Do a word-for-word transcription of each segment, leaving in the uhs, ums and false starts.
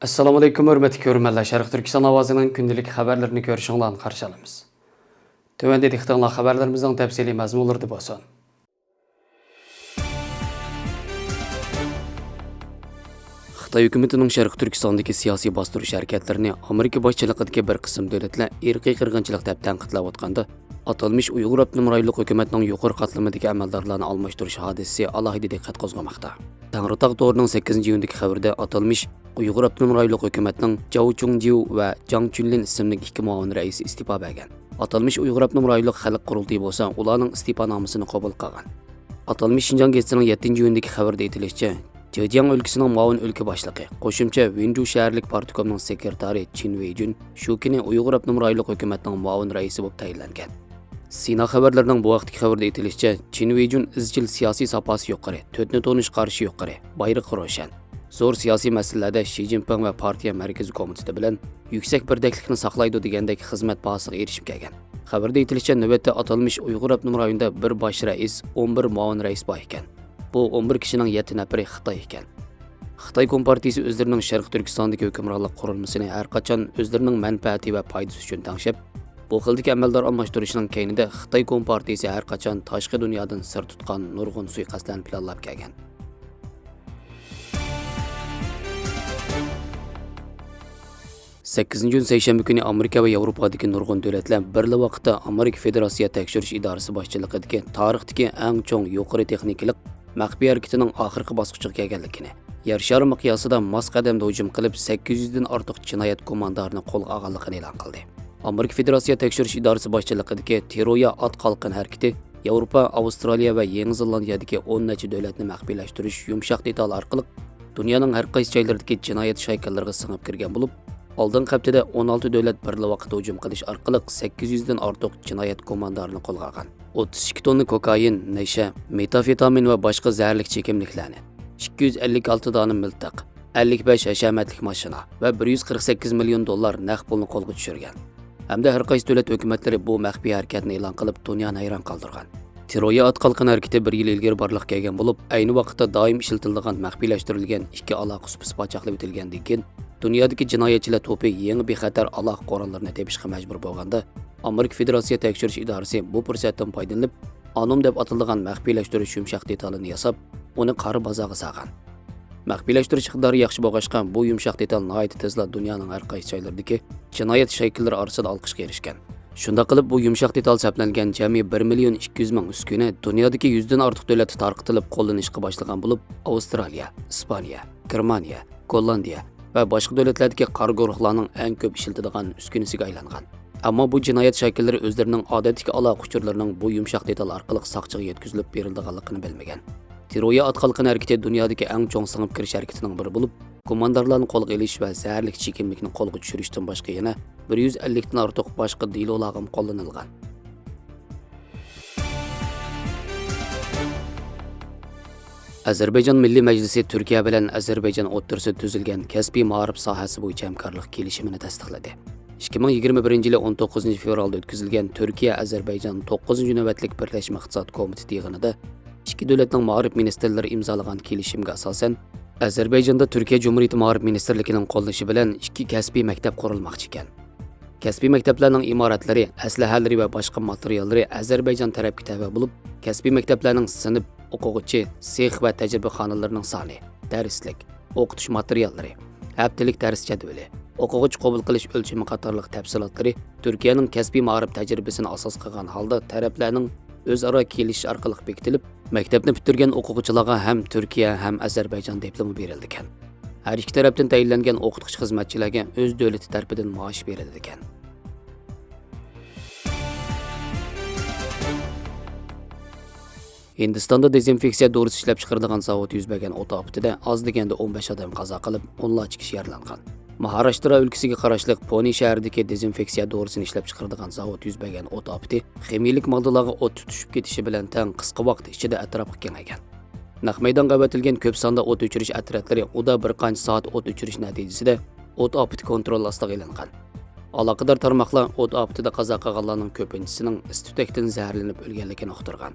ئەسسالامۇئەلەيكۇم، ھۆرمەتلىك كۆرۈرمەنلەر، شەرقىي تۈركىستان ئاۋازىنىڭ كۈندىلىك خەۋەرلىرىنى كۆرۈشۈڭلارنى قارشى ئالىمىز. تۆۋەندە دىققىتىڭلار خەۋەرلىرىمىزنىڭ تەپسىلىي مەزمۇنلىرىدا بولسۇن. خىتاي ھۆكۈمىتىنىڭ شەرقىي تۈركىستاندىكى سىياسىي باستۇرۇش ھەرىكەتلىرىنى ئامېرىكا باشچىلىقىدىكى بىر قىسىم دۆلەتلەر ئىرقىي قىرغىنچىلىق دەپ تەنقىدلەۋاتقاندا، ئاتالمىش ئۇيغۇر ئاپتونوم رايونلۇق ھۆكۈمەتنىڭ يۇقىرى قاتلىمىدىكى ئەمەلدارلارنى ئالماشتۇرۇش ھادىسىسى ئالاھىدە دىققەت قوزغىماقتا. تەڭرىتاغ تورىنىڭ سەككىزىنچى ئىيۇندىكى خەۋىرىدە ئاتالمىش ئۇيغۇر ئاپتونوم رايونلۇق ھۆكۈمەتنىڭ جاۋ چۇڭجيۇ ۋە جاڭ چۈنلىن ئىسىملىك ئىككى مۇئاۋىن رەئىسى ئىستېپا بەرگەن. ئاتالمىش ئۇيغۇر ئاپتونوم رايونلۇق خەلق قۇرۇلتىيى بولسا ئۇلارنىڭ ئىستېپانامىسىنى قوبۇل قىلغان. ئاتالمىش شىنجاڭ گېزىتىنىڭ يەتتىنچى ئىيۇندىكى خەۋىرىدە ئېيتىلىشىچە، جېجياڭ ئۆلكىسىنىڭ مۇئاۋىن ئۆلكە باشلىقى، قوشۇمچە ۋېنجۇ شەھەرلىك پارتكومنىڭ سېكرېتارى چىن ۋېيجۈن شۇ كۈنى ئۇيغۇر ئاپتونوم رايونلۇق ھۆكۈمەتنىڭ مۇئاۋىن رەئىسى بولۇپ تەيىنلەنگەن. سىنا خەۋەرلىرىنىڭ بۇ ھەقتىكى خەۋىرىدە ئېيتىلىشىچە، چىن ۋېيجۈن ئىزچىل سىياسىي ساپاسى يۇقىرى، تۆتنى تونۇش قارىشى يۇقىرى، بايرىقى روشەن، زور سىياسىي مەسىلىلەردە شى جىنپىڭ ۋە پارتىيە مەركىزىي كومىتېتى بىلەن يۈكسەك بىردەكلىكنى ساقلايدۇ دېگەندەك خىزمەت باھاسىغا ئېرىشىپ كەلگەن. خەۋەردە ئېيتىلىشىچە، نۆۋەتتە ئاتالمىش ئۇيغۇر ئاپتونوم رايونىدا بىر باش رەئىس، ئون بىر مۇئاۋىن رەئىس بار ئىكەن. بۇ ئون بىر كىشىنىڭ يەتتە نەپىرى خىتاي ئىكەن. خىتاي كومپارتىيىسى ئۆزلىرىنىڭ شەرقىي تۈركىستاندىكى ھۆكۈمرانلىق قۇرۇلمىسىنى ھەرقاچان ئۆزلىرىنىڭ مەنپەئەتى ۋە پايدىسى ئۈچۈن تەڭشەپ، بۇ خىلدىكى ئەمەلدار ئالماشتۇرۇشنىڭ كەينىدە خىتاي كومپارتىيىسى ھەرقاچان تاشقى دۇنيادىن سىر تۇتقان نۇرغۇن سۇيىقەستلەرنى پىلانلاپ كەلگەن. سەككىزىنچى ئىيۇن سەيشەنبە كۈنى ئامېرىكا ۋە ياۋروپادىكى نۇرغۇن دۆلەتلەر بىرلا ۋاقىتتا ئامېرىكا فېدېراتسىيە تەكشۈرۈش ئىدارىسى باشچىلىقىدىكى تارىختىكى ئەڭ چوڭ يۇقىرى تېخنىكىلىق مەخپىي ھەرىكىتىنىڭ ئاخىرقى باسقۇچىغا كەلگەنلىكىنى، يەر شارى مىقياسىدا ماس قەدەمدە ھۇجۇم قىلىپ، سەككىز يۈزدىن ئارتۇق جىنايەت گۇماندارىنى قولغا ئالغانلىقىنى ئېلان قىلدى. ئامېرىكا فېدېراتسىيە تەكشۈرۈش ئىدارىسى باشچىلىقىدىكى تېرويا ئات قالقان ھەرىكىتى ياۋروپا، ئاۋسترالىيە ۋە يېڭى زېلاندىيەدىكى ئون نەچچە دۆلەتنى مەخپىيلەشتۈرۈش يۇمشاق دېتالى ئارقىلىق دۇنيانىڭ ھەر قايسى جايلىرىدىكى جىنايەت شايكىلىرىغا سىڭىپ كىرگەن بولۇپ، ئالدىنقى ھەپتىدە ئون ئالتە دۆلەت بىرلا ۋاقىتتا ھۇجۇم قىلىش ئارقىلىق سەككىز يۈزدىن ئارتۇق جىنايەت گۇماندارىنى قولغا ئالغان. ئوتتۇز ئىككى توننا كوكائىن، نەشە، مېتافېتامىن ۋە باشقا زەھەرلىك چېكىملىكلەرنى، ئىككى يۈز ئەللىك ئالتە دانە مىلتىق، ئەللىك بەش ھەشەمەتلىك ماشىنا ۋە بىر يۈز قىرىق سەككىز مىليون دوللار نەق پۇلنى قولغا چۈشۈرگەن. ھەمدە ھەر قايسى دۆلەت ھۆكۈمەتلىرى بۇ مەخپىي ھەرىكەتنى ئېلان قىلىپ، دۇنيانى ھەيران قالدۇرغان. تېرويا ئات قالقان ھەرىكىتى بىر يىل ئىلگىرى بارلىققا كەلگەن بولۇپ، ئەينى ۋاقىتتا دائىم ئىشلىتىلىدىغان مەخپىيلەشتۈرۈلگەن ئىككى ئالاقە سۇپىسى پاچاقلاپ ئۆتۈلگەندىن كېيىن، دۇنيادىكى جىنايەتچىلەر توپى يېڭى بىخەتەر ئالاقە قوراللىرىنى تېپىشقا مەجبۇر بولغاندا، ئامېرىكا فېدېراتسىيە تەكشۈرۈش ئىدارىسى بۇ پۇرسەتتىن پايدىلىنىپ، ئانوم دەپ ئاتىلىدىغان مەخپىيلەشتۈرۈش يۇمشاق دېتالىنى ياساپ، ئۇنى قارا بازارغا سالغان. مەخپىيلەشتۈرۈش ئىقتىدارى ياخشى بولغاچقا، بۇ يۇمشاق دېتال ناھايىتى تېزلا دۇنيانىڭ ھەر قايسى جايلىرىدىكى جىنايەت شايكىلىرى ئارىسىدا ئالقىشقا ئېرىشكەن. شۇنداق قىلىپ، بۇ يۇمشاق دېتال سەپلەنگەن جەمئىي بىر مىليون ئىككى يۈز مىڭ ئۈسكۈنە دۇنيادىكى يۈزدىن ئارتۇق دۆلەتتە تارقىتىلىپ قوللىنىشقا باشلىغان بولۇپ، ئاۋسترالىيە، ئىسپانىيە، گېرمانىيە، گوللاندىيە ۋە باشقا دۆلەتلەردىكى قارا گۇرۇھلارنىڭ ئەڭ كۆپ ئىشلىتىدىغان ئۈسكۈنىسىگە ئايلانغان. ئەمما بۇ جىنايەت شايكىلىرى ئۆزلىرىنىڭ ئادەتتىكى ئالاقە ئۇچۇرلىرىنىڭ بۇ يۇمشاق دېتال ئارقىلىق ساقچىغا يەتكۈزۈلۈپ بېرىلىدىغانلىقىنى بىلمىگەن. تېرويا ئات قالقان ھەرىكىتى دۇنيادىكى ئەڭ چوڭ سىڭىپ كىرىش ھەرىكىتىنىڭ بىرى بولۇپ، گۇماندارلارنى قولغا ئېلىش ۋە زەھەرلىك چېكىملىكنى قولغا چۈشۈرۈشتىن باشقا يەنە بىر يۈز ئەللىكتىن ئارتۇق باشقا دېلولارغىمۇ قوللىنىلغان. ئەزەربەيجان مىللىي مەجلىسى تۈركىيە بىلەن ئەزەربەيجان ئوتتۇرىسىدا تۈزۈلگەن كەسپىي مائارىپ ساھەسى بويىچە ھەمكارلىق كېلىشىمىنى تەستىقلىدى. ئىككى مىڭ يىگىرمە بىرىنچى يىلى ئون توققۇزىنچى فېۋرالدا ئۆتكۈزۈلگەن تۈركىيە ئەزەربەيجان توققۇزىنچى نۆۋەتلىك بىرلەشمە ئىقتىساد كومىتېتى يىغىنىدا ئىككى دۆلەتنىڭ مائارىپ مىنىستىرلىرى ئىمزالىغان كېلىشىمگە ئاساسەن، ئەزەربەيجاندا تۈركىيە جۇمھۇرىيىتى مائارىپ مىنىستىرلىكىنىڭ قوللىشى بىلەن ئىككى كەسپىي مەكتەپ قۇرۇلماقچى ئىكەن. كەسپىي مەكتەپلەرنىڭ ئىمارەتلىرى، ئەسلىھەلىرى ۋە باشقا ماتېرىياللىرى ئەزەربەيجان تەرەپكە تەۋە بولۇپ، كەسپىي مەكتەپلەرنىڭ سىنىپ، ئوقۇغۇچى، سېخ ۋە تەجرىبىخانىلىرىنىڭ سانى، دەرسلىك، ئوقۇتۇش ماتېرىياللىرى، ھەپتىلىك دەرس جەدۋىلى، ئوقۇغۇچى قوبۇل قىلىش ئۆلچىمى قاتارلىق تەپسىلاتلىرى تۈركىيەنىڭ كەسپىي مائارىپ تەجرىبىسىنى ئاساس قىلغان ھالدا تەرەپلەرنىڭ ئۆزئارا كېلىشىشى ئارقىلىق بېكىتىلىپ، مەكتەپنى پۈتتۈرگەن ئوقۇغۇچىلارغا ھەم تۈركىيە، ھەم ئەزەربەيجان دىپلومى بېرىلىدىكەن. ھەر ئىككى تەرەپتىن تەيىنلەنگەن ئوقۇتقۇچى خىزمەتچىلەرگە ئۆز دۆلىتى تەرىپىدىن مائاش بېرىلىدىكەن. ھىندىستاندا دېزىنفېكسىيە دورىسى ئىشلەپچىقىرىدىغان زاۋۇت يۈز بەرگەن ئوت ئاپىتىدە ئاز دېگەندە ئون بەش ئادەم قازا قىلىپ، ئونلارچە كىشى يارىلانغان. ماھاراشترا ئۆلكىسىگە قاراشلىق پونى شەھىرىدىكى دېزىنفېكسىيە دورىسىنى ئىشلەپچىقىرىدىغان زاۋۇت يۈز بەرگەن ئوت ئاپىتى خىمىيىلىك ماددىلارغا ئوت تۇتۇشۇپ كېتىشى بىلەن تەڭ قىسقا ۋاقىت ئىچىدە ئەتراپقا كېڭەيگەن. نەق مەيدانغا ئەۋەتىلگەن كۆپ ساندا ئوت ئۆچۈرۈش ئەترەتلىرى ئۇدا بىر قانچە سائەت ئوت ئۆچۈرۈش نەتىجىسىدە ئوت ئاپىتى كونترول ئاستىغا ئېلىنغان. ئالاقىدار تارماقلار ئوت ئاپىتىدە قازا قىلغانلارنىڭ كۆپىنچىسىنىڭ ئىس-تۈتەكتىن زەھەرلىنىپ ئۆلگەنلىكىنى ئۇقتۇرغان.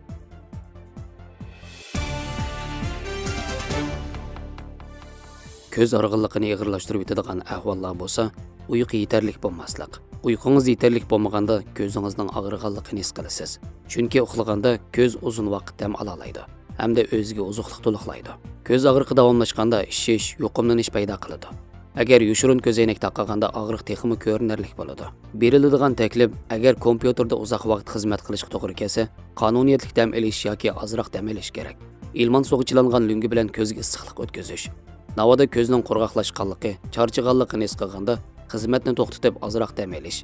كۆز ھارغىنلىقىنى ئېغىرلاشتۇرۇۋېتىدىغان ئەھۋاللار بولسا، ئۇيقۇ يېتەرلىك بولماسلىق. ئۇيقۇڭىز يېتەرلىك بولمىغاندا كۆزىڭىزنىڭ ئاغرىغانلىقىنى ھېس قىلىسىز. چۈنكى ئۇخلىغاندا كۆز ئۇزۇن ۋاقىت دەم ئالالايدۇ ھەمدە ئۆزىگە ئوزۇقلۇق تولۇقلايدۇ. كۆز ئاغرىقى داۋاملاشقاندا ئىششىش، يۇقۇملىنىش پەيدا قىلىدۇ. ئەگەر يوشۇرۇن كۆزەينەك تاقىغاندا ئاغرىق تېخىمۇ كۆرۈنەرلىك بولىدۇ. بېرىلىدىغان تەكلىپ، ئەگەر كومپيۇتېردا ئۇزاق ۋاقىت خىزمەت قىلىشقا توغرا كەلسە، قانۇنىيەتلىك دەم ئېلىش ياكى ئازراق دەم ئېلىش كېرەك. ئىلمان سۇغا چىلانغان لۆڭگە بىلەن كۆزگە ئىسسىقلىق ئۆتكۈزۈش. ناۋادا كۆزنىڭ قۇرغاقلاشقانلىقى، چارچىغانلىقىنى ھېس قىلغاندا، خىزمەتنى توختىتىپ ئازراق دەم ئېلىش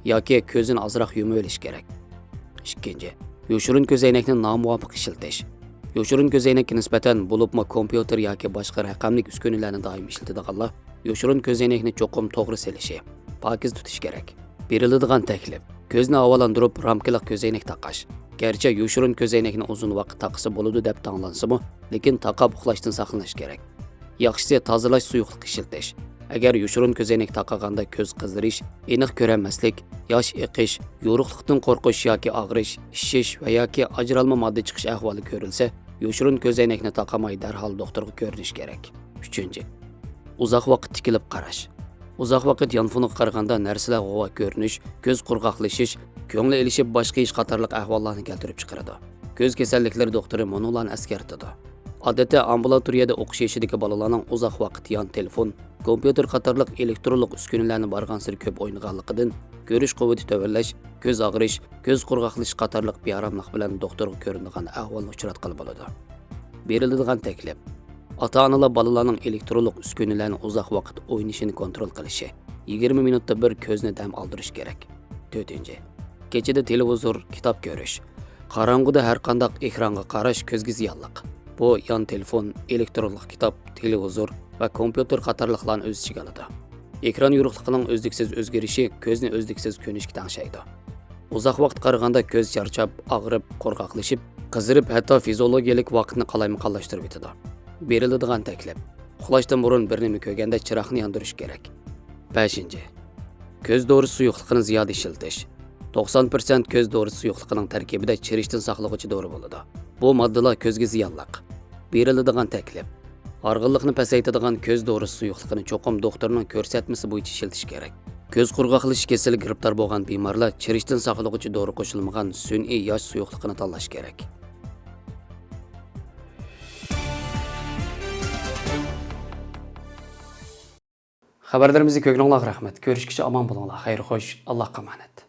ياكى كۆزىنى ئازراق يۇمۇۋېلىش كېرەك. ئىككىنچى، يوشۇرۇن كۆزەينەكنى نامۇۋاپىق ئىشلىتىش. يوشۇرۇن كۆزەينەككە نىسبەتەن، بولۇپمۇ كومپيۇتېر ياكى باشقا رەقەملىك ئۈسكۈنىلەرنى دائىم ئىشلىتىدىغانلار يوشۇرۇن كۆزەينەكنى چوقۇم توغرا سېلىشى، پاكىز تۇتۇشى كېرەك. بېرىلىدىغان تەكلىپ، كۆزنى ھاۋالاندۇرۇپ رامكىلىق كۆزەينەك تاقاش. گەرچە يوشۇرۇن كۆزەينەكنى ئۇزۇن ۋاقىت تاقىسا بولىدۇ دەپ داڭلانسىمۇ، لېكىن تاقاپ ئۇخلاشتىن ساقلىنىش كېرەك. ياخشىسى تازىلاش سۇيۇقلۇق ئىشلىتىش. ئەگەر يوشۇرۇن كۆزەينەك تاقىغاندا كۆز قىزىرىش، ئېنىق كۆرەلمەسلىك، ياش ئېقىش، يورۇقلۇقتىن قورقۇش ياكى ئاغرىش، ئىششىش ۋە ياكى ئاجرالما ماددا چىقىش ئەھۋالى كۆرۈلسە، يوشۇرۇن كۆزەينەكنى تاقىماي دەرھال دوختۇرغا كۆرۈنۈش كېرەك. ئۈچىنچى، ئۇزاق ۋاقىت تىكىلىپ قاراش. ئۇزاق ۋاقىت يانفونغا قارىغاندا نەرسىلەر غۇۋا كۆرۈنۈش، كۆز قۇرغاقلىشىش، كۆڭلى ئېلىشىپ باشقا ئىش قاتارلىق ئەھۋاللارنى كەلتۈرۈپ چىقىرىدۇ. كۆز كېسەللىكلىرى دوختۇرى مۇنۇلارنى ئەسكەرتىدۇ. ئادەتتە ئامبۇلاتورىيەدە ئوقۇش يېشىدىكى بالىلارنىڭ ئۇزاق ۋاقىت يان تېلېفون، كومپيۇتېر قاتارلىق ئېلېكترونلۇق ئۈسكۈنىلەرنى بارغانسېرى كۆپ ئوينىغانلىقىدىن كۆرۈش قۇۋۋىتى تۆۋەنلەش، كۆز ئاغرىش، كۆز قۇرغاقلىشىش قاتارلىق بىئاراملىق بىلەن دوختۇرغا كۆرۈنىدىغان ئەھۋالنى ئۇچراتقىلى بولىدۇ. بېرىلىدىغان تەكلىپ. ئاتا-ئانىلار بالىلارنىڭ ئېلېكترونلۇق ئۈسكۈنىلەرنى ئۇزاق ۋاقىت ئوينىشىنى كونترول قىلىشى، يىگىرمە مىنۇتتا بىر كۆزنى دەم ئالدۇرۇش كېرەك. تۆتىنچى، كېچىدە تېلېۋىزور، كىتاب كۆرۈش. قاراڭغۇدا ھەرقانداق ئېكرانغا قاراش كۆزگە زىيانلىق. بۇ يان تېلېفون، ئېلېكترونلۇق كىتاب، تېلېۋىزور ۋە كومپيۇتېر قاتارلىقلارنى ئۆز ئىچىگە ئالىدۇ. ئېكران يورۇقلۇقىنىڭ ئۈزلۈكسىز ئۆزگىرىشى كۆزنى ئۈزلۈكسىز كۆنۈشكە تەڭشەيدۇ. ئۇزاق ۋاقىت قارىغاندا كۆز چارچاپ، ئاغرىپ، قورقاقلىشىپ، قىزىرىپ، ھەتتا فىزىولوگىيەلىك ۋاقىتنى قالايمىقانلاشتۇرۇۋېتىدۇ. بېرىلىدىغان تەكلىپ. ئۇخلاشتىن بۇرۇن بىر نېمە كۆرگەندە چىراغنى ياندۇرۇش كېرەك. بەشىنچى، كۆز دورىسى سۇيۇقلۇقىنى زىيادە ئىشلىتىش. توقسان پىرسەنت كۆز دورىسى سۇيۇقلۇقىنىڭ تەركىبىدە چىرىشتىن ساقلىغۇچى دورا بولىدۇ. بۇ ماددىلار كۆزگە زىيانلىق. بېرىلىدىغان تەكلىپ. ھارغىنلىقنى پەسەيتىدىغان كۆز دورىسى سۇيۇقلۇقىنى چوقۇم دوختۇرنىڭ كۆرسەتمىسى بويىچە ئىشلىتىش كېرەك. كۆز قۇرغاقلىشىش كېسىلى گىرىپتار بولغان بىمارلار چىرىشتىن ساقلىغۇچى دورا قوشۇلمىغان سۈنئىي ياش سۇيۇقلۇقىنى تاللاش كېرەك. خەۋەرلىرىمىزنى كۆرگىنىڭلارغا رەھمەت. كۆرۈشكىچە ئامان بولۇڭلار. خەير خوش. ئاللاھقا ئامانەت.